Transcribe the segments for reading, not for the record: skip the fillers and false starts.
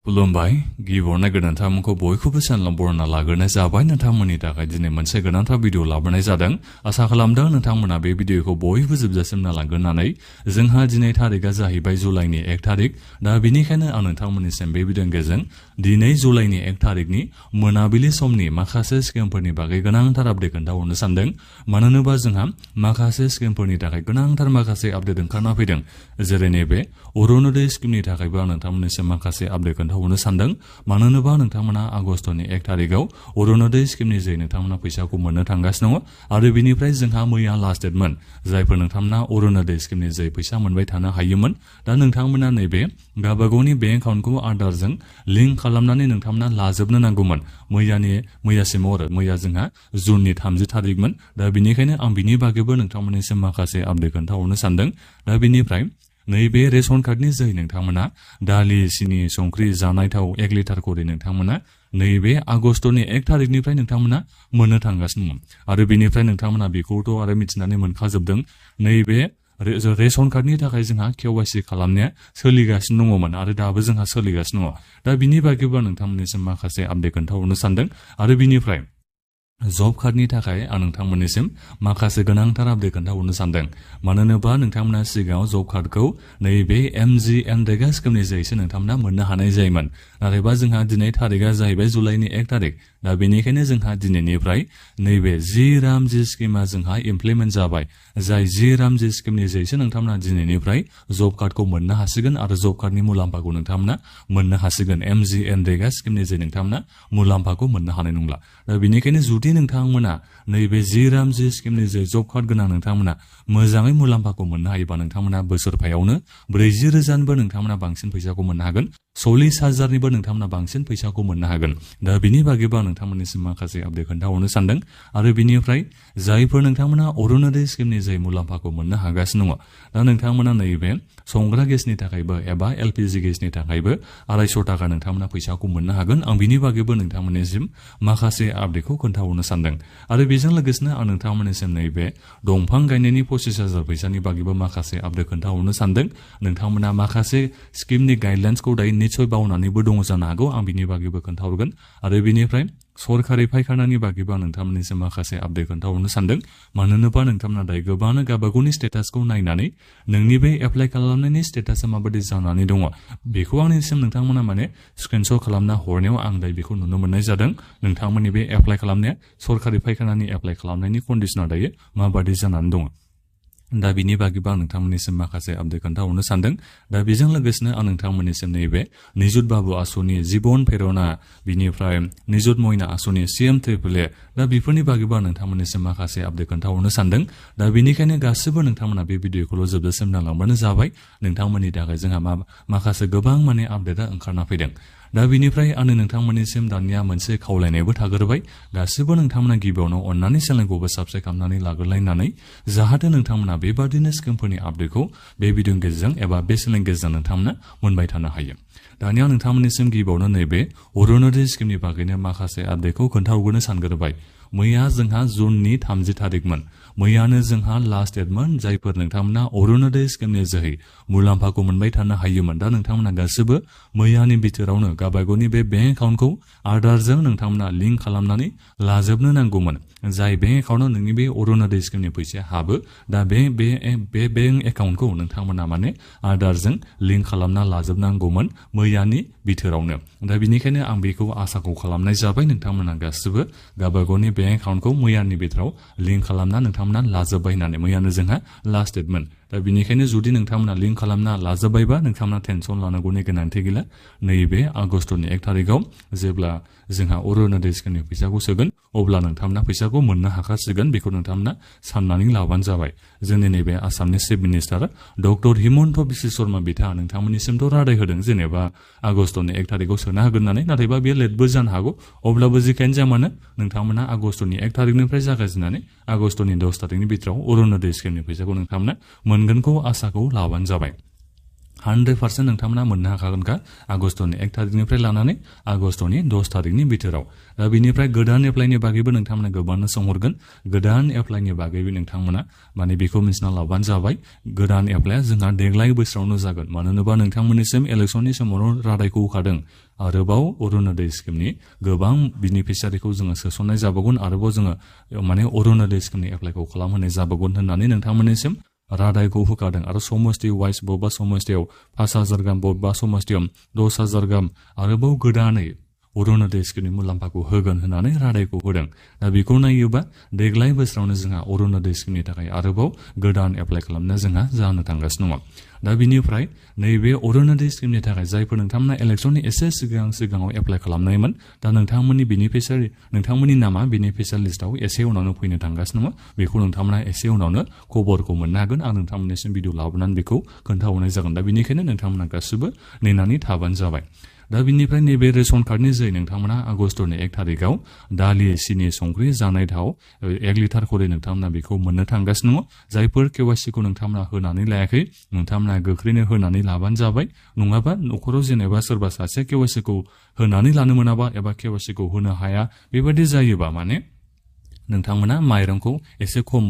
खुलुमबाय गिबियावनो गोनांथारखौ बयखौबो चेनेलाव बरायना लाग्रोनाय जाबाय। नोंथांमोननि थाखाय दिनै मोनसे गोनांथार भिडिअ लाबोनाय जादों। आसा खालामदों नोंथांमोना बे भिडिअखौ बयबो जोबजासिम नायलांगोन होननानै। जोंहा दिनै थारिखआ जाहैबाय जुलाइनि 1 थारिख। दा बेनिखायनो आं नोंथांमोननिसिम बे भिडिअनि गेजेरजों दिनै जुलाइनि 1 थारिखनि मोनाबिलि समनि माखासे स्किमफोरनि बागै गोनांथार आपडेट खोन्थाहरनो सानदों। मानो होनोबा जोंहा माखासे स्किमफोरनि थाखाय गोनांथार माखासे आपडेट ओंखारना फैदों। जेरै नैबे अरुणोदय स्किमनि थाखायबो आं नोंथांमोननिसिम माखासे आपडेट खोन्थाहरनो सानदों। मानो होनोबा नोंथांमोना आगष्टनि 1 थारिखआव अरुणोदय स्किमनि जै नोंथांमोना फैसाखौ मोननो थांगासिनो दङ। आरो बिनिफ्राय जोंहा मैया लास्ट डेटमोन जायफोर नोंथांमोना अरुणोदय स्किमनि जै फैसा मोनबाय थानो हायोमोन। दा नोंथांमोना नैबे गावबागावनि बेंक एकाउन्टखौ आधारजों लिंक खालामनानै नोंथांमोना लाजोबनो नांगौमोन मैयासिमाव आरो मैया जोंहा जुननि 30 थारिखमोन। दा बेनिखायनो आं बिनि बागैबो नोंथांमोननिसिम माखासे आपडेट खोन्थाहरनो सानदों। दा बेनिफ्राय नैबे रेशन कार्डनि जोहै नोंथांमोना दालि सिनि संख्रि जानाय थाव 1 लिटार करि नोंथांमोना नैबे आगष्टनि 1 थारिखनिफ्राय नोंथांमोना मोननो थांगासिनो दं। आरो बेनिफ्राय नोंथांमोना बेखौथ' आरो मिथिनानै मोनखाजोबदों। नैबे रेशन कार्डनि थाखाय जोंहा KYC खालामनाया सोलिगासिनो दङमोन आरो दाबो जोंहा सोलिगासिनो दङ। दा बिनि बागैबो नोंथांमोननिसिम माखासे आपडेट खोन्थाहरनो सानदों। आरो बिनिफ्राय जब कार्डनि थाखाय आं नोंथांमोननिसिम माखासे गोनांथार आपडेट खोन्थाहरनो सानदों। मानो होनोबा नोंथांमोना सिगाङाव जब कार्डखौ नैबे MGNरेगा स्किमनि जोहैसो नोंथांमोना मोननो हानाय जायोमोन। नाथायबा जोंहा दिनै थारिखआ जाहैबाय जुलाइनि 1 थारिख। दा बेनिखायनो जोंहा दिनैनिफ्राय नैबे जि रामजी स्किमा जोंहा इमप्लिमेन्ट जाबाय। जाय जि रामजी स्किमनि जोहैसो नोंथांमोना दिनैनिफ्राय जब कार्डखौ मोननो हासिगोन आरो जब कार्डनि मुलाम्फाखौ नोंथांमोना मोननो हासिगोन। MGNरेगा स्किमनि जोहै नोंथांमोना मुलाम्फाखौ मोननो हानाय नंला। दा बेनिखायनो जुदि नोंथांमोना नैबे जि रामजी स्किमनि जे जब कार्ड गोनां नोंथांमोना मोजाङै मुलाम्फाखौ मोननो हायोबा नोंथांमोना बोसोरफायावनो 40,000निबो नोंथांमोना बांसिन फैसाखौ मोननो हागोन। 40,000निबो नोंथांमोना बांसिन फैसाखौ मोननो हागोन। दा बिनि बागैबो आं नोंथांमोननिसिम माखासे आपडेट खोन्थाहरनो सानदों। आरो बिनिफ्राय जायफोर नोंथांमोना अरुणोदय स्किमनि जे मुलाम्फाखौ मोननो हागासिनो दङ। दा नोंथांमोना नैबे संग्रा गेसनि थाखायबो एबा LPG गेसनि थाखायबो 250 थाखा नोंथांमोना फैसाखौ मोननो हागोन। आं बिनि बागैबो नोंथांमोननिसिम माखासे आपडेटखौ खोन्थाहरनो सानदों। आरो बेजों लोगोसेनो आं नोंथांमोननिसिम नैबे दंफां गायनायनि 25,000 फैसानि बागैबो माखासे आपडेट खोन्थाहरनो सानदों। नोंथांमोना माखासे स्किमनि गाइडलाइन्सखौ दायो निस्सय बावनानैबो दङ जानो हागौ। आं बिनि बागैबो खोन्थाहरगोन। आरो बिनिफ्राय सरकारि फायखानानि बागैबो आं नोंथांमोननिसिम माखासे आपडेट खोन्थाहरनो सानदों। मानो होनोबा नोंथांमोना दायो गोबाङानो गावबागावनि स्टेटासखौ नायनानै नोंनि बे एप्लाइ खालामनायनि स्टेटासा माबायदि जानानै दङ बेखौ आंनिसिम नोंथांमोना स्क्रिनशट खालामना हरनायाव आं दायो बेखौ नुनो मोननाय जादों। नोंथांमोननि बे एप्लाइ खालामनाया सरकारि फायखानानि एप्लाइ खालामनायनि कन्डिसना दायो माबायदि जानानै दङ। दा बिनि बागैबो आं नोंथांमोननिसिम माखासे आपडेट खोन्थाहरनो सानदों। दा बेजों लोगोसेनो आं नोंथांमोननिसिम नैबे निजुत बाबु आसनि जिबन प्रेरणा बिनिफ्राय निजुत मयना आसनि CM ट्रिपल A दा बेफोरनि बागैबो आं नोंथांमोननिसिम माखासे आपडेट खोन्थाहरनो सानदों। दा बेनिखायनो गासिबो नोंथांमोना बे भिडिअखौल' जोबजासिम नायलांबानो जाबाय। नोंथांमोननि थाखाय जोंहा माखासे गोबां आपडेटआ ओंखारना फैदों। दा बिनिफ्राय आङो नोंथांमोननिसिम दानिया मोनसे खावलायनायबो थाग्रोबाय। गासिबो नोंथांमोना गिबियावनो अननानै चेनेलखौबो साबस्क्राइब खालामनानै लाग्रोलायनानै जाहाथे नोंथांमोना बेबादिनो स्किमफोरनि आपडेटखौ बे भिडिअनि गेजेरजों एबा बे चेनेलनि गेजेरजों नोंथांमोना मोनबाय थानो हायो। दानिया नोंथांमोननिसिम गिबियावनो नैबे अरुणोदय स्किमनि बागैनो माखासे आपडेटखौ खोन्थाहरनो सानग्रोबाय। मैया जोंहा जुननि 30 थारिखमोन। मैयानो जोंहा लास्ट डेटमोन जायफोर नोंथांमोना अरुणोदय स्किमनि जोहै मुलाम्फाखौ मोनबाय थानो हायोमोन। दा नोंथांमोना गासिबो मैयानि बिथोरावनो गावबागावनि बे बेंक एकाउन्टखौ आधारजों नोंथांमोना लिंक खालामनानै लाजोबनो नांगौमोन। जाय बेंक एकाउन्टआव नोंनि बे अरुणोदय स्किमनि फैसाया हाबो। दा बे बेंक एकाउन्टखौ नोंथांमोना आधारजों लिंक खालामना लाजोबनांगौमोन मैयानि बिथोरावनो। दा बिनिखायनो आं बेखौ आसाखौ खालामनाय जाबाय नोंथांमोना गासिबो गावबागावनि बेंक एकाउन्टखौ मैयानि बिथोराव लिंक खालामना नोंथांमोना लाजोबबाय होननानै। मैयानो जोंहा लास्ट डेटमोन। दा बिनिखायनो जुदि नोंथांमोना लिंक खालामना लाजोबबायबा नोंथांमोना टेनसन लानांगौनि गोनांथि गैला। नैबे आगष्टनि 1 थारिखआव जेब्ला जोंहा अरुणोदय स्किमनि फैसाखौ सोगोन अब्ला नोंथांमोना फैसाखौ मोननो हाखासिगोन। बेखौ नोंथांमोना साननानै लाबानो जाबाय। जोंनि नैबे आसामनि chief minister doctor Himanta Biswa Sharma बिथाङा नोंथांमोननिसिमथ' रादाय होदों जेनेबा आगष्टनि 1 थारिखआव सोना होगोन होननानै। नाथायबा बेयो लेटबो जानो हागौ। अब्लाबो जेखियानो जाया मानो नोंथांमोना आगष्टनि 1 थारिखनिफ्राय जागायजेननानै आगष्टनि 10 थारिखनि बिथोराव अरुणोदय स्किमनि फैसाखौ नोंथांमोना मोनगोनखौ आसाखौ लाबानो जाबाय। 100% नोंथांमोना मोननो हाखागोनखा आगस्तनि 1 थारिखनिफ्राय लानानै आगस्तनि 10 थारिखनि बिथोराव। दा बिनिफ्राय गोदान एप्लाइनि बागैबो नोंथांमोना गोबांनो सोंहरगोन। गोदान एप्लाइनि बागैबो नोंथांमोना माने बेखौ मिथिना लाबानो जाबाय। गोदान एप्लाइया जोंहा देग्लाय बोसोरावनो जागोन। मानो होनोबा नोंथांमोननिसिम इलेक्सननि समावनो रादायखौ होखादों। आरोबाव अरुणोदय स्किमनि गोबां बेनिफिसियारिखौ जोङो सोसननाय जाबावगोन। आरोबाव जोङो माने अरुणोदय स्किमनि एप्लाइखौ खालामहोनाय जाबावगोन होननानै नोंथांमोननिसिम रादायखौ होखादों। आरो समस्ति वाइस बबेबा समस्तियाव 5,000 गाहाम, बबेबा समस्तियाव 10,000 गाहाम आरोबाव गोदानै अरुणोदय स्किमनि मुलाम्फाखौ होगोन होननानै रादायखौ होदों। दा बेखौ नायोबा देग्लाय बोसोरावनो जोंहा अरुणोदय स्किमनि थाखाय आरोबाव गोदान एप्लाइ खालामनाया जोंहा जानो थांगासिनो दङ। दा बिनिफ्राय नैबे अरुणोदय स्किमनि थाखाय जायफोर नोंथांमोना इलेक्सननि एसे सिगाङाव एप्लाइ खालामनायमोन, दा नोंथांमोननि बेनिफिसियारि, नोंथांमोननि नामा बेनिफिसियारि लिस्टआव एसे उनावनो फैनो थांगासिनो दङ। बेखौ नोंथांमोना एसे उनावनो खबरखौ मोननो हागोन। आं नोंथांमोननिसिम भिडिअ लाबोनानै बेखौ खोन्थाहरनाय जागोन। दा बेनिखायनो नोंथांमोना गासिबो नेनानै थाबानो जाबाय। दा बिनिफ्राय नैबे रेशन कार्डनि जै नोंथांमोना आगस्तनि 1 थारिखआव दालि, सिनि, संख्रि, जानाय थाव 1 लिटार खरै नोंथांमोना बेखौ मोननो थांगासिनो दङ। जायफोर केवाइसिखौ नोंथांमोना होनानै लायाखै, नोंथांमोना गोख्रैनो होनानै लाबानो जाबाय। नङाबा न'खराव जेनेबा सोरबा सासे केवाइसिखौ होनानै लानो मोनाबा एबा केवाइसिखौ होनो हाया, बेबायदि जायोबा माने नोंथांमोना माइरंखौ एसे खम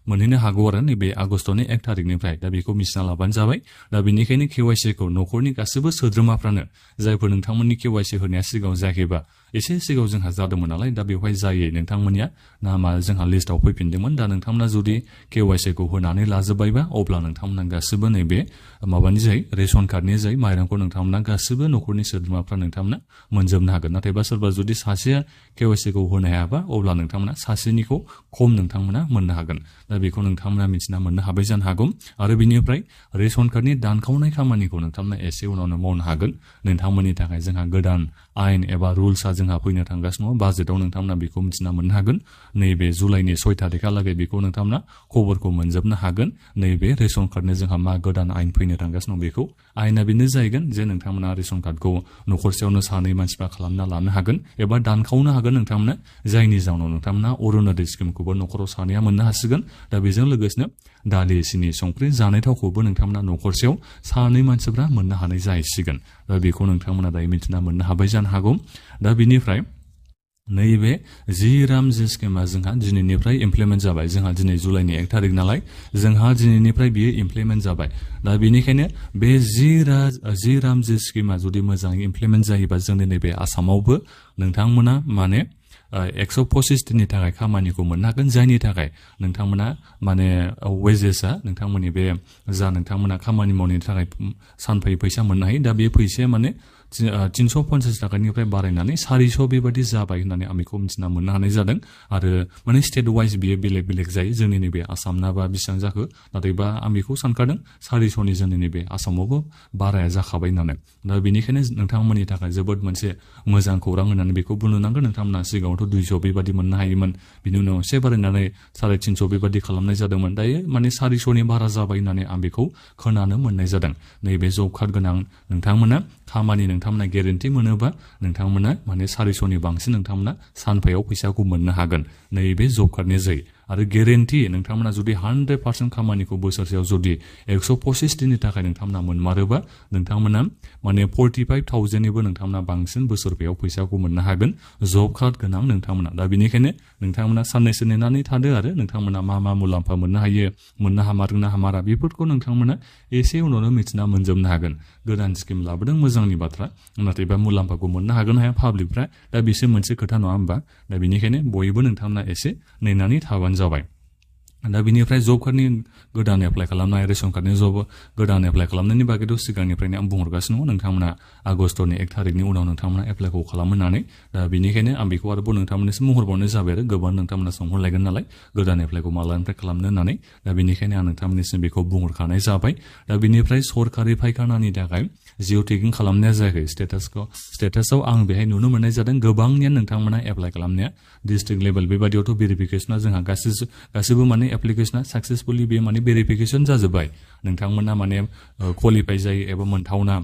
मोनहैनो हागौ आरो नैबे आगस्तनि 1 थारिखनिफ्राय। दा बेखौ मिथिना लाबानो जाबाय। दा बेनिखायनो केवाइसिखौ न'खरनि गासैबो सोद्रोमाफ्रानो, जायफोर नोंथांमोननि केवाइसि होनाया सिगाङाव जायाखैबा, एसे सिगाङाव जोंहा जादोंमोन नालाय, दा बेवहाय जायै नोंथांमोननिया नामा जोंहा लिस्टआव फैफिनदोंमोन। दा नोंथांमोना जुदि केवाइसिखौ होनानै लाजोब्बायबा, अब्ला नोंथांमोना गासिबो नैबे माबानि जाय रेशन कार्डनि जाय माइरंखौ नोंथांमोना गासिबो न'खरनि सोद्रोमाफ्रा नोंथांमोना मोनजोबनो हागोन। नाथायबा सोरबा जुदि सासेया केवाइसिखौ होनो हायाबा, अब्ला नोंथांमोना सासेनिखौ खम नोंथांमोना मोननो हागोन। दा बेखौ नोंथांमोना मिथिना मोननो हाबाय जानो हागौ। आरो बिनिफ्राय रेशन कार्डनि दानखावनाय खामानिखौ नोंथांमोना एसे उनावनो मावनो हागोन। नोंथांमोननि थाखाय जोंहा गोदान आयेन एबा रुल्सआ जोंहा फैनो थांगासिनो दङ। बाजेटआव नोंथांमोना बेखौ मिथिना मोननो हागोन। नैबे जुलाइनि 6 थारिखहालागै बेखौ नोंथांमोना खबरखौ मोनजोबनो हागोन। नैबे रेशन कार्डनि जोंहा मा गोदान आयेन फैनो थांगासिनो दं बेखौ। आयेना बेनो जाहैगोन जे नोंथांमोना रेशन कार्डखौ न'खरसेयावनो सानै मानसिफ्रा खालामना लानो हागोन एबा दानखावनो हागोन नोंथांमोना। जायनि जाउनाव नोंथांमोना अरुणोदय स्किमखौबो न'खराव सानैया मोननो हासिगोन। दा बेजों लोगोसेनो दालि, सिनि, संख्रि, जानाय थावखौबो नोंथांमोना न'खरसेयाव सानै मानसिफ्रा मोननो हानाय जाहैसिगोन। दा बेखौ नोंथांमोना दायो मिथिना मोननो हाबाय जानो हागौ। दा बिनिफ्राय नैबे जि राम जी स्किमा जोंहा दिनैनिफ्राय इमप्लिमेन्ट जाबाय। जोंहा दिनै जुलाइनि 1 थारिख नालाय, जोंहा दिनैनिफ्राय बियो इमप्लिमेन्ट जाबाय। दा बेनिखायनो बे जि राम जी स्किमा जुदि मोजाङै इमप्लिमेन्ट जायोबा, जोंनि नैबे आसामावबो नोंथांमोना माने 125 दिननि थाखाय खामानिखौ मोननो हागोन। जायनि थाखाय नोंथांमोना माने वेजेसआ नोंथांमोननि बे जा नोंथांमोना खामानि मावनायनि थाखाय सानफायै फैसा मोननो हायो। दा बे फैसाया माने 350 थाखानिफ्राय बारायनानै 400 बेबायदि जाबाय होननानै आं बेखौ मिथिना मोननो हानाय जादों। आरो माने स्टेट वाइज बियो बेलेग बेलेग जायो। जोंनि नैबे आसामनाबा बेसेबां जाखो, नाथायबा आं बेखौ सानखादों 400नि जोंनि नैबे आसामावबो बाराया जाखाबाय होननानै। दा बेनिखायनो नोंथांमोननि थाखाय जोबोद मोनसे मोजां खौरां होननानै बेखौ बुंनो नांगोन। नोंथांमोना सिगाङावथ' 200 बेबादि मोननो हायोमोन, बिनि उनाव एसे बारायनानै 350 बेबादि खालामनाय जादोंमोन। दायो माने 400नि बारा जाबाय होननानै आं बेखौ खोनानो मोननाय जादों। नैबे जब कार्ड गोनां नोंथांमोना नोंथांमोना गेरेन्टि मोनोबा नोंथांमोना माने 400नि बांसिन नोंथांमोना सानफायाव फैसाखौ मोननो हागोन नैबे जब कार्डनि जै। आरो गेरेन्टि नोंथांमोना जुदि 100% खामानिखौ बोसोरसेयाव जुदि 125 दिननि थाखाय नोंथांमोना मोनमारोबा, नोंथांमोना माने 45,000निबो नोंथांमोना बांसिन बोसोरफायाव फैसाखौ मोननो हागोन जब कार्ड गोनां नोंथांमोना। दा बेनिखायनो नोंथांमोना साननैसो नेनानै थादो आरो नोंथांमोना मा मुलाम्फा मोननो हायो, मोननो हामारगोन ना हामारा, बेफोरखौ नोंथांमोना एसे उनावनो मिथिना मोनजोबनो हागोन। गोदान स्किम लाबोदों, मोजांनि बाथ्रा, नाथायबा मुलाम्फाखौ मोननो हागोन हाया पाब्लिकफ्रा, दा बेसो मोनसे खोथा नङा होमबा। दा बेनिखायनो बयबो नोंथांमोना एसे नेनानै थाबानो जाबाय। दा बिनिफ्राय जब कार्डनि गोदान एप्लाइ खालामनाय, रेशन कार्डनि गोदान एप्लाइ खालामनायनि बागैथ' सिगांनिफ्रायनो आं बुंहरगासिनो दङ। नोंथांमोना आगस्तनि 1 थारिखनि उनाव नोंथांमोना एप्लाइखौ खालामहोनानै, दा बेनिखायनो आं बेखौ आरोबाव नोंथांमोननिसिम बुंहरबावनाय जाबाय आरो गोबां नोंथांमोना सोंहरलायगोन नालाय गोदान एप्लाइखौ मालानिफ्राय खालामनो होननानै। दा बेनिखायनो आं नोंथांमोननिसिम बेखौ बुंहरखानाय जाबाय। दा बेनिफ्राय सरकारि फायखानानि थाखाय जिअ टेगिं खालामनाया जायाखै स्टेटासआव आं बेहाय नुनो मोननाय जादों गोबांनियानो नोंथांमोना एप्लाइ खालामनाया डिस्ट्रिक्ट लेभेल बेबादियावथ' भेरिफिकेसना जोंहा गासिबो माने एप्लिकेसना साक्सेसफुलि बे माने भेरिफिकेसन जाजोब्बाय नोंथांमोना माने क्वालिफाइ जायो एबा मोनथावना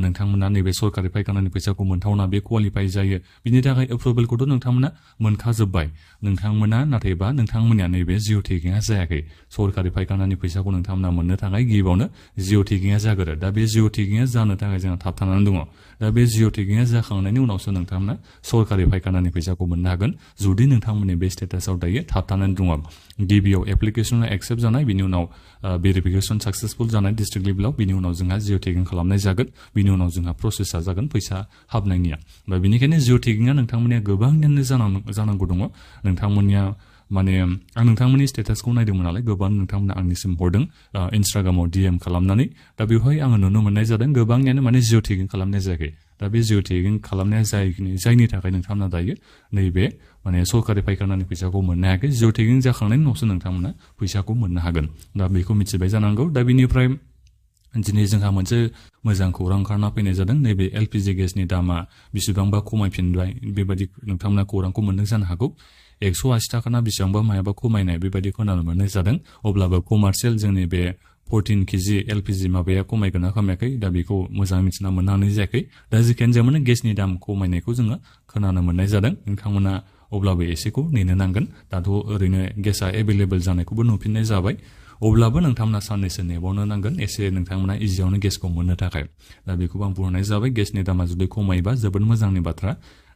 नोंथांमोना नैबे सरकारि फायखानानि फैसाखौ मोनथावना बे क्वालिफाइ जायो बिनि थाखाय एप्रुभेलखौथ' नोंथांमोना मोनखाजोब्बाय नोंथांमोना नाथायबा नोंथांमोननिया नैबे जिअ टेगिंआ जायाखै सरकारि फायखानानि फैसाखौ नोंथांमोना मोननो थाखाय गिबियावनो जिअ टेगिंआ जागोरो दा बे जिअ टेगिंआ जानो थाखाय जोंहा थाबथानानै दङ दा बे जिअ टेगिंआ जाखांनायनि उनावसो नोंथांमोना सरकारि फायखानानि फैसाखौ मोननो हागोन जुदि नोंथांमोननि बे स्टेटासआव दायो थाबथानानै दङ गिबियाव एप्लिकेसना एक्सेप्ट जानाय बिनि उनाव भेरिफिकेसन साक्सेसफुल जानाय डिस्ट्रिक्ट लेभेलाव बिनि उनाव जोंहा जिअ टेगिं खालामनाय जागोन बिनि उनाव जोंहा प्रसेसा जागोन फैसा हाबनायनिया दा बेनिखायनो जिअ टेगिंआ नोंथांमोननिया गोबांनियानो जानांगौ दङ नोंथांमोननिया माने आं नोंथांमोननि स्टेटासखौ नायदोंमोन नालाय गोबां नोंथांमोना आंनिसिम हरदों इन्स्टाग्रामाव DM खालामनानै दा बेवहाय आङो नुनो मोननाय जादों गोबांनियानो माने जिअ टेगिं खालामनाय जायाखै दा बे जिअ टेगिं खालामनाया जायनि थाखाय नोंथांमोना दायो नैबे माने सरकारि फायखानानि फैसाखौ मोननो हायाखै जिअ टेगिं जाखांनायनि उनावसो नोंथांमोना फैसाखौ मोननो हागोन दा बेखौ मिथिबाय जानांगौ दा बेनिफ्राय दिनै जोंहा मोनसे मोजां खौरां ओंखारना फैनाय जादों नैबे LPG गेसनि दामा बेसेबांबा खमायफिनबाय बेबायदि नोंथांमोना खौरांखौ मोनदों जानो हागौ 180 थाखाना बेसेबांबा मायाबा खमायनाय बेबायदि खोनानो मोननाय जादों अब्लाबो कमार्शियेल जोंनि बे 14 केजि LPG माबाया खमायगोन ना खमायाखै दा बेखौ मोजाङै मिथिना मोननो हानाय जायाखै दा जिखियानो जाया माने गेसनि दाम खमायनायखौ जोङो खोनानो मोननाय जादों नोंथांमोना अब्लाबो एसेखौ नेनो नांगोन दाथ' ओरैनो गेसा एभेलेबेल जानायखौबो नुफिननाय जाबाय अब्लाबो नोंथांमोना साननैसो नेबावनो नांगोन एसे नोंथांमोना इजियावनो गेसखौ मोननो थाखाय दा बेखौबो आं बुंहरनाय जाबाय गेसनि दामा जुदि खमायोबा जोबोद मोजांनि बाथ्रा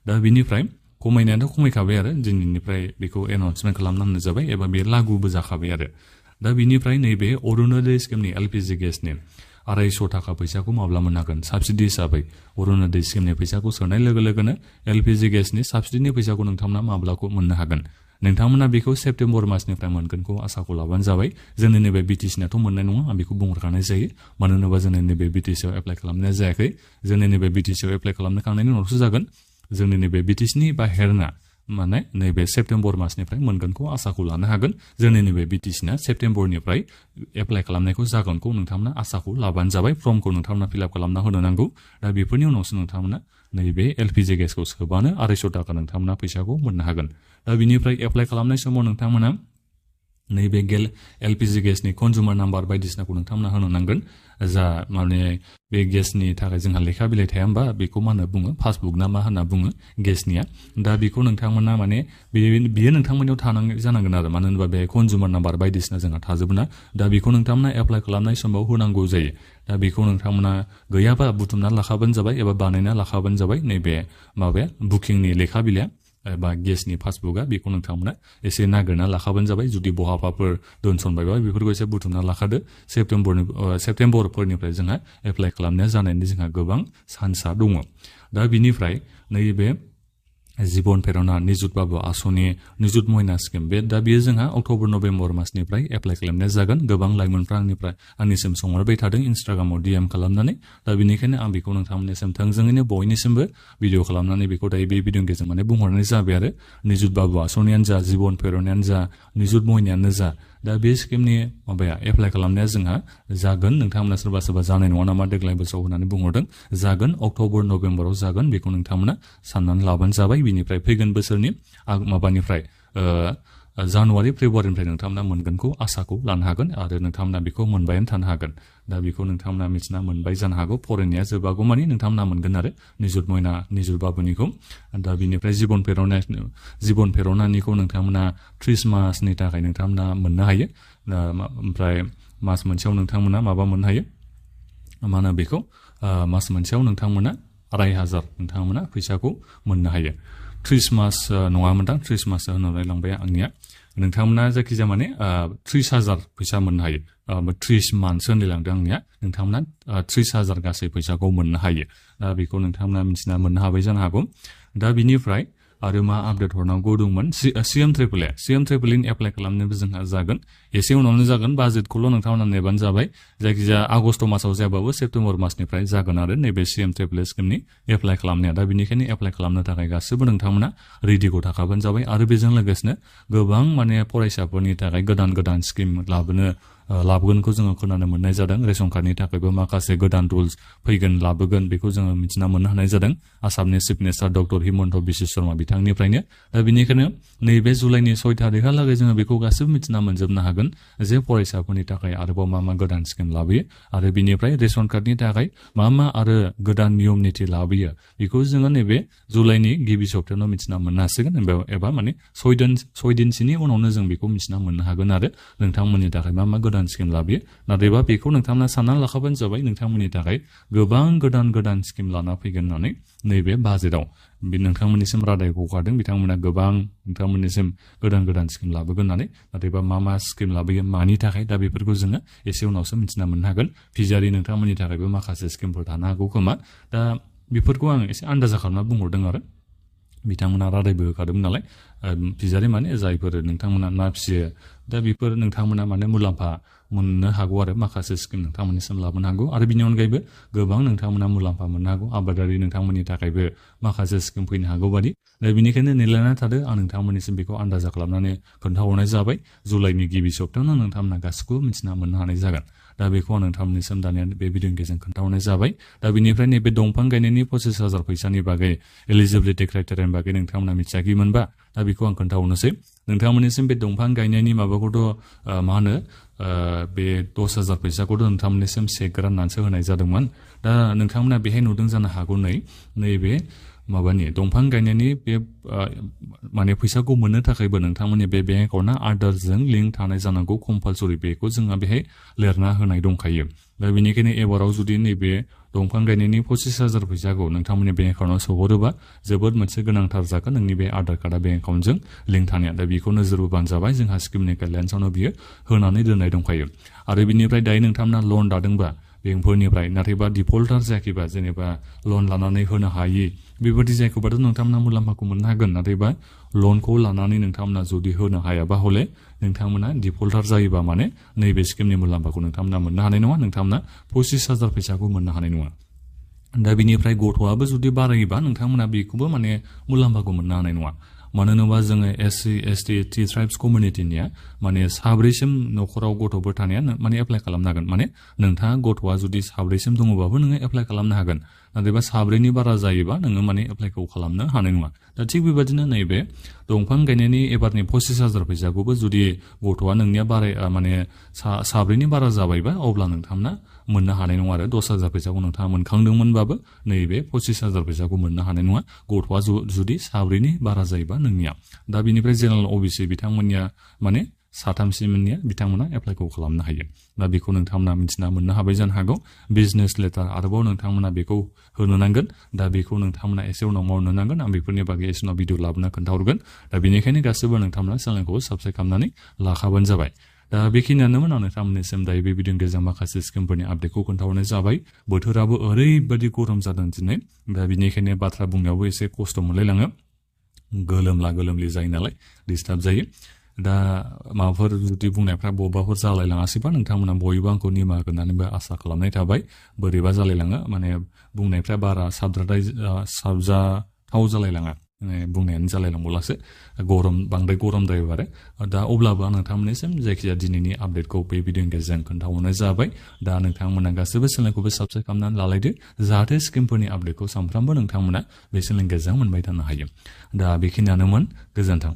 दा बिनिफ्राय खमायनायाथ' खमायखाबाय आरो दिनैनिफ्राय बेखौ एनाउन्समेन्ट खालामना होनाय जाबाय एबा बे लागुबो जाखाबाय आरो दा बिनिफ्राय नैबे अरुणोदय स्किमनि LPG गेसनि 250 थाखा फैसाखौ माब्ला मोननो हागोन साबसिडि हिसाबै अरुणोदय स्किमनि फैसाखौ सोनाय लोगो लोगोनो LPG गेसनि साबसिडिनि फैसाखौ नोंथांमोना माब्लाखौ मोननो हागोन नोंथांमोना बेखौ सेप्तेम्बर मासनिफ्राय मोनगोनखौ आसाखौ लाबानो जाबाय जोंनि नैबे BTC-नाथ' मोननाय नङा आं बेखौ बुंहरखानाय जायो मानो होनोबा जोंनि नैबे BTC-आव एप्लाइ खालामनाया जायाखै जोंनि नैबे BTC-आव एप्लाइ खालामखांनायनि उनावसो जागोन जोंनि नैबे BTC-नि बाहेरना माने नैबे सेप्तेम्बर मासनिफ्राय मोनगोनखौ आसाखौ लानो हागोन जोंनि नैबे BTC-ना सेप्तेम्बरनिफ्राय एप्लाइ खालामनायखौ जागोनखौ नोंथांमोना आसाखौ लाबानो जाबाय फर्मखौ नोंथांमोना फिलआप खालामना होनो नांगौ दा बेफोरनि उनावसो नोंथांमोना नैबे LPG गेसखौ सोबानो 250 थाखा नोंथांमोना फैसाखौ मोननो हागोन दा बिनिफ्राय एप्लाइ खालामनाय समाव नोंथांमोना नैबे LPG गेसनि कन्जुमार नाम्बार बायदिसिनाखौ नोंथांमोना होनो नांगोन जा माने बे गेसनि थाखाय जोंहा लेखा बिलाइ थाया होमबा बेखौ मा होनना बुङो पासबुक ना मा होनना बुङो गेसनिया दा बेखौ नोंथांमोना माने बियो नोंथांमोननियाव जानांगोन आरो मानो होनोबा बे कन्जुमार नाम्बार बायदिसिना जोंहा थाजोबोना दा बेखौ नोंथांमोना एप्लाइ खालामनाय समाव होनांगौ जायो दा बेखौ नोंथांमोना गैयाबा बुथुमना लाखाबानो जाबाय एबा बानायना लाखाबानो जाबाय नैबे माबाया बुकिंनि लेखा बिलाइया एबा गेसनि पासबुकआ बेखौ नोंथांमोना एसे नागिरना लाखाबानो जाबाय जुदि बहाबाफोर दोनसनबायबा बेफोरखौ एसे बुथुमना लाखादो सेप्तेम्बरफोरनिफ्राय जोंहा एप्लाइ खालामनाया जानायनि जोंहा गोबां चान्सआ दङ दा बिनिफ्राय नैबे जीवन प्रेरणा निजुत बाबु आसनि निजुत मयना स्किम दा बेयो जोंहा अक्ट'बर नभेम्बर मासनिफ्राय एप्लाइ खालामनाय जागोन गोबां लाइमोनफ्रा आंनिसिम सोंहरबाय थादों इन्स्टाग्रामाव DM खालामनानै दा बेनिखायनो आं बेखौ नोंथांमोननिसिम थोंजोङैनो बयनिसिमबो भिडिअ खालामनानै बेखौ दायो बे भिडिअनि गेजेरजों माने बुंहरनाय जाबाय आरो निजुत बाबु आसनियानो जा जीवन प्रेरणायानो जा निजुत मयनायानो जा दा बे स्किमनि माबाया एप्लाइ खालामनाया जोंहा जागोन नोंथांमोना सोरबा सोरबा जानाय नङा नामा देग्लाय बोसोराव होननानै बुंहरदों जागोन अक्ट'बर नभेम्बराव जागोन बेखौ नोंथांमोना साननानै लाबानो जाबाय बिनिफ्राय फैगोन बोसोरनि माबानिफ्राय जानुवारि फेब्रुवारिनिफ्राय नोंथांमोना मोनगोनखौ आसाखौ लानो हागोन आरो नोंथांमोना बेखौ मोनबायानो थानो हागोन दा बेखौ नोंथांमोना मिथिना मोनबाय जानो हागौ फरायनाया जोबागौ मानि नोंथांमोना मोनगोन आरो निजुत बाबुनिखौ दा बिनिफ्राय जीवन प्रेरणानिखौ नोंथांमोना 30 मासनि थाखाय नोंथांमोना मोननो हायो ओमफ्राय मास मोनसेयाव नोंथांमोना माबा मोननो हायो मा होनो बेखौ मास मोनसेयाव नोंथांमोना 2500 नोंथांमोना फैसाखौ मोननो हायो 30 मास नङामोनदां 30 मास होननानै लांबाय आंनिया नोंथांमोना जायखिजाया माने 30,000 फैसा मोननो हायो 30 मान्थसो होनलांदों आंनिया नोंथांमोना 30,000 गासै फैसाखौ मोननो हायो दा बेखौ नोंथांमोना मिथिना मोननो हाबाय जानो हागौ दा बिनिफ्राय आरो मा आपडेट हरनांगौ दंमोन CM ट्रिपल एप्लाइ खालामनोबो जोंहा जागोन एसे उनावनो जागोन बाजेटखौल' नोंथांमोना नेबानो जाबाय जायखिजाया आगस्ट मासाव जायाबाबो सेप्तेम्बर मासनिफ्राय जागोन आरो नैबे CM ट्रिपल स्किमनि एप्लाइ खालामनाया दा बेनिखायनो एप्लाइ खालामनो थाखाय गासिबो नोंथांमोना रेडिखौ थाखाबानो जाबाय आरो बेजों लोगोसेनो गोबां माने फरायसाफोरनि थाखाय गोदान स्किम लाबोनो लाबोगोनखौ जोङो खोनानो मोननाय जादों। रेशन कार्डनि थाखायबो माखासे गोदान रुल्स फैगोन लाबोगोन बेखौ जोङो मिथिना मोननो हानाय जादों आसामनि chief minister doctor Himanta Biswa Sarma बिथांनिफ्रायनो। दा बेनिखायनो नैबे जुलाइनि 6 तारिखहालागै जोङो बेखौ गासैबो मिथिना मोनजोबनो हागोन जे फरायसाफोरनि थाखाय आरोबाव मा गोदान स्किम लाबोयो आरो बिनिफ्राय रेशन कार्डनि थाखाय मा आरो गोदान नियम निथि लाबोयो बेखौ जोङो नैबे जुलाइनि गिबि सप्तायावनो मिथिना मोननो हासिगोन एबा माने 6 दिनसोनि उनावनो जों बेखौ मिथिना मोननो हागोन आरो नोंथांमोननि थाखाय मा गोदान स्किम लाबोयो। नाथायबा बेखौ नोंथांमोना सानना लाखाबानो जाबाय नोंथांमोननि थाखाय गोबां गोदान स्किम लाना फैगोन होननानै नैबे बाजेटआव बे नोंथांमोननिसिम रादायखौ हगारदों बिथांमोना गोबां नोंथांमोननिसिम गोदान स्किम लाबोगोन होननानै। नाथायबा मा स्किम लाबोयो मानि थाखाय दा बेफोरखौ जोङो एसे उनावसो मिथिना मोननो हागोन। फिजारि नोंथांमोननि थाखायबो माखासे स्किमफोर थानो हागौ खोमा। दा बेफोरखौ आं एसे आन्दाजा खालामना बुंहरदों आरो बिथांमोना रादायबो होखादोंमोन नालाय फिजारि माने जायफोर नोंथांमोना ना फिसियो दा बेफोर नोंथांमोना माने मुलाम्फा मोननो हागौ आरो माखासे स्किम नोंथांमोननिसिम लाबोनो हागौ आरो बिनि अनगायैबो गोबां नोंथांमोना मुलाम्फा मोननो हागौ। आबादारि नोंथांमोननि थाखायबो माखासे स्किम फैनो हागौ बादि। दा बेनिखायनो नेलायनानै थादो आं नोंथांमोननिसिम बेखौ आन्दाजा खालामनानै खोन्थाहरनाय जाबाय। जुलाइनि गिबि सप्तायावनो नोंथांमोना गासिखौबो मिथिना मोननो हानाय जागोन। दा बेखौ आं नोंथांमोननिसिम दानिया बे भिडिअनि गेजेरजों खोन्थाहरनाय जाबाय। दा बेनिफ्राय नैबे दंफां गायनायनि 25,000 फैसानि बागै एलिजिबिलिटि क्राइटेरियानि बागै नोंथांमोना मिथियाखैमोनबा दा बेखौ आं खोन्थाहरनोसै। नोंथांमोननिसिम बे दंफां गायनायनि माबाखौथ' बे 10,000 फैसाखौथ' नोंथांमोननिसिम चेक राननानैसो होनाय जादोंमोन। दा नोंथांमोना बेहाय नुदों जानो हागौ नैबे दंफां गायनायनि बे माने फैसाखौ मोननो थाखायबो नोंथांमोननि बे बेंक एकाउन्टआ आधारजों लिंक थानाय जानांगौ कम्पालसरि बेखौ जोंहा बेहाय लिरना होनाय दंखायो। दा बेनिखायनो एबाराव जुदि नैबे दंफां गायनायनि 25,000 फैसाखौ नोंथांमोननि बेंक एकाउन्टआव सोहरोबा जोबोद मोनसे गोनांथार जागोन नोंनि बे आधार कार्डआ बेंक एकाउन्टजों लिंक थानाया। दा बेखौ नोजोर बोबानो जाबाय जोंहा स्किमनि गाइडलाइन्सआवनो बियो होनानै दोननाय दंखायो। आरो बिनिफ्राय दायो नोंथांमोना लन लादोंबा बेंकफोरनिफ्राय नाथायबा डिफल्टार जायाखैबा जेनेबा लन लानानै होनो हायि बेबायदि जायखौबाथ' नोंथांमोना मुलाम्फाखौ मोननो हागोन। नाथायबा लनखौ लानानै नोंथांमोना जुदि होनो हायाबा हले नोंथांमोना डिफल्टार जायोबा माने नैबे स्किमनि मुलाम्फाखौ नोंथांमोना मोननो हानाय नङा। नोंथांमोना 25,000 फैसाखौ मोननो हानाय नङा। दा बिनिफ्राय गथ'आबो जुदि बारायोबा नोंथांमोना बेखौबो माने मुलाम्फाखौ मोननो हानाय नङा। मानो होनोबा जोङो SC ST T ट्राइब्स कमिउनिटिनिया माने 7सिम न'खराव गथ'फोर थानाया माने एप्लाइ खालामनो हागोन। माने नोंथाङा गथ'आ जुदि 7सिम दङबाबो नोङो एप्लाइ खालामनो हागोन। नाथायबा 7नि बारा जायोबा नोङो माने एप्लाइखौ खालामनो हानाय नङा। दा थिग बेबायदिनो नैबे दंफां गायनायनि एबारनि 25,000 फैसाखौबो जुदि गथ'आ नोंनिया माने 7नि बारा जाबायबा अब्ला नोंथांमोना मोननो हानाय नङा आरो 10,000 फैसाखौ नोंथाङा मोनखांदोंमोनबाबो नैबे 25,000 फैसाखौ मोननो हानाय नङा गथ'आ जुदि 7नि बारा जायोबा नोंनिया। दा बिनिफ्राय जेनेरेल OBC बिथांमोननिया माने 3सिमनिया बिथांमोना एप्लाइखौ खालामनो हायो। दा बेखौ नोंथांमोना मिथिना मोननो हाबाय जानो हागौ। बिजनेस लेटार आरोबाव नोंथांमोना बेखौ होनो नांगोन। दा बेखौ नोंथांमोना एसे उनाव मावनो नांगोन। आं बेफोरनि बागै एसे उनाव भिडिअ लाबोना खोन्थाहरगोन। दा बेनिखायनो गासैबो नोंथांमोना चेनेलखौ साबस्क्राइब खालामनानै लाखाबानो जाबाय। दा बेखिनियानोमोन आं नोंथांमोननिसिम दायो बे भिडिअनि गेजेरजों माखासे स्किमफोरनि आपडेटखौ खोन्थाहरनाय जाबाय। बोथोराबो ओरैबायदि गरम जादों दिनै। दा बेनिखायनो बाथ्रा बुंनायावबो एसे खस्थ' मोनलायलाङो। गोलोमलि जायो नालाय डिस्टार्ब जायो। दा माबाफोर जुदि बुंनायफ्रा बबेबाफोर जालायलाङासैबा नोंथांमोना बयबो आंखौ निमाहा होगोननानैबो आसा खालामनाय थाबाय। बोरैबा जालायलाङो माने बुंनायफ्रा बारा साबजाथाव जालायलाङा बुंनायानो जालायलांबावलासो बांद्राय गरमद्रायबो आरो। दा अब्लाबो आं नोंथांमोननिसिम जायखिजाया दिनैनि आपडेटखौ बे भिडिअनि गेजेरजों खोन्थाहरनाय जाबाय। दा नोंथांमोना गासैबो चेनेलखौबो साबस्क्राइब खालामनानै लालायदो जाहाथे स्किमफोरनि आपडेटखौ सानफ्रामबो नोंथांमोना बे चेनेलनि गेजेरजों मोनबाय थानो हायो। दा बेखिनियानोमोन। गोजोन्थों।